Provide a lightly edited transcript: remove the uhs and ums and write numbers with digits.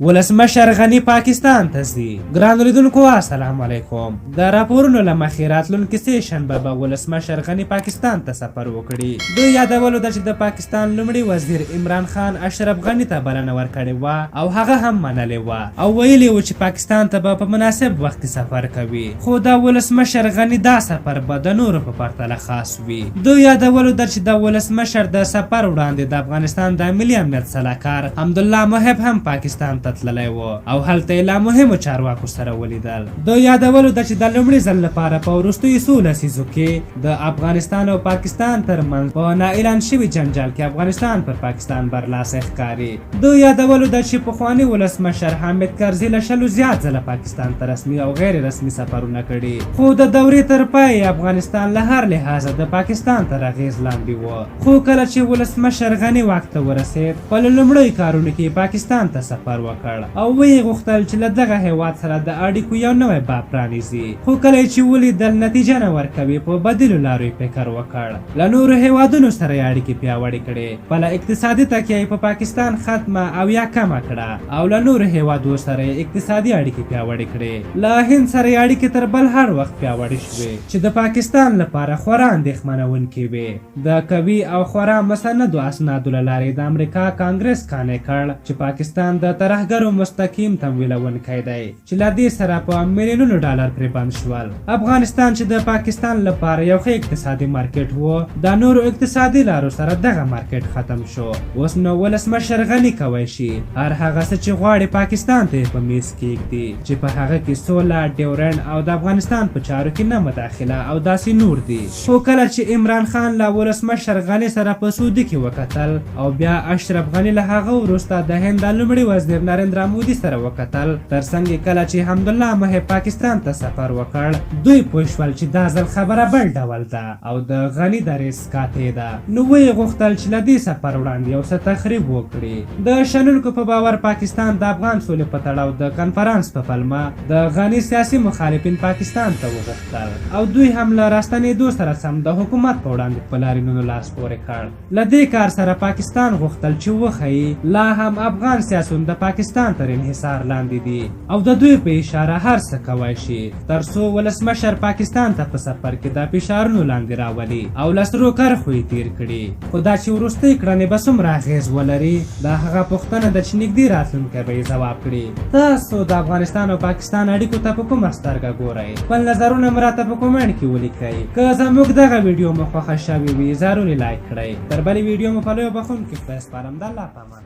ولسمشر غني پاکستان ته ځي. ګرانو لیدونکو السلام علیکم. د راپورونو له مخې راتلونکې سې شنبه به ولسمشر غني پاکستان ته سفر وکړي. د یادولو ده چې د پاکستان لومړي وزیر عمران خان اشرف غني ته بلنه ورکړې وه او هغه هم منلې وه او ویلي و چې پاکستان ته به په مناسب وخت کې سفر کوي، خو د ولسمشر غني دا سفر به د نورو په پرتله خاص وي. د یادولو ده چې د ولسمشر د سفر وړاندې د افغانستان د ملي امنیت سلاکار حمدالله محب هم پاکستان ته تللی و او هلته یې له مهمو چارواکو سره ولیدل. د یادولو ده چې د لومړي ځل لپاره په وروستیو څو لسیزو کې د افغانستان او پاکستان ترمنځ په نااعلان شوي جنجال کې افغانستان پر پاکستان برلاسی ښکاري. د یادولو ده چې پخواني ولسمشر حامد کرزي له 20 زیات ځله پاکستان ته رسمي او غیر رسمي سفرونه کړي، خو د دورې تر پایه یې افغانستان له هر لحاظه د پاکستان تر اغېز لاندې و. خو کله چې ولسمشر غني واک ته ورسېد، په له لومړیو کارونو کې یې پاکستان ته سفر وکړ او ویې غوښتل چې له دغه هېواد سره د اړیکو یو نوی باب پرانیزي، خو کله یې چې ولیدل نتیجه نه ورکوي، په بدیلو لارو یې فکر وکړ، له نورو هېوادونو سره یې اړیکې پیاوړې کړې، خپله اقتصادي تکیه یې په پاکستان ختمه او یا کمه کړه او له نورو هېوادو سره یې اقتصادي اړیکې پیاوړې کړې. له هند سره یې اړیکې تر بل هر وخت پیاوړې شوې چې د پاکستان لپاره خورا اندېښمنوونکې وې. د قوي او خورا مسندو اسنادو له لارې د امریکا کانګرس قانع کړ چې پاکستان د ترهګرو مستقیم تمویلوونکی دی چې له دې سره په میلیونونو ډالر پرې بند شول. افغانستان چې د پاکستان لپاره یو ښه اقتصادي مارکیټ و، د نورو اقتصادي لارو سره دغه مارکیټ ختم شو. اوس نو ولسمشر غني کوی شي هر هغه څه چې غواړي پاکستان ته یې په میز کیږدي چې په هغه کې سوله، ډیورنډ او د افغانستان په چارو کې نه مداخله او داسې نور دي. خو کله چې عمران خان له ولسمشر غني سره په سعودي کې وکتل او بیا اشرف غني له هغه وروسته د هند د لومړي وزیر نریندرا مودي سره وکتل، ترڅنګ یې کله چې حمدالله محب پاکستان ته سفر وکړ، دوی پوه شول چې دا ځل خبره بل ډول ده او د غني دریځ قاطع ده، نو ویې غوښتل چې له دې سفر وړاندې یو څه تخریب وکړي. د شنونکو په باور پاکستان د افغان سولې په تړاو د کنفرانس په پلمه د غني سیاسي مخالفین پاکستان ته وغوښتل او دوی هم له راستنېدو سره سم د حکومت په وړاندې په لاریونونو لاس پورې کړ. له دې کار سره پاکستان غوښتل چې وښيي لا هم افغان سیاسیون د پاکستان تر انحصار لاندې دي او د دوی په اشاره هر څه کوای شي، تر څو ولسمشر پاکستان ته په سفر کې د فشارونو لاندې راولي او له سرو کرښو یې تېر کړي. خو دا چې وروستۍ کړنې به څومره اغېز ولري، دا هغه پوښتنه ده چې نږدې راتلونکی به یې ځواب کړي. تاسو د افغانستان او پاکستان اړیکو ته په کومه سترګه ګورئ؟ خپل نظرونه مو راته په کومنټ کې ولیکئ. که زموږ دغه ویډیو مو خوښه شوې وي، ضرور یې لایک کړئ. تر بلې ویډیو مو په لوی بخښونکي خدای سپارم. د الله په امان.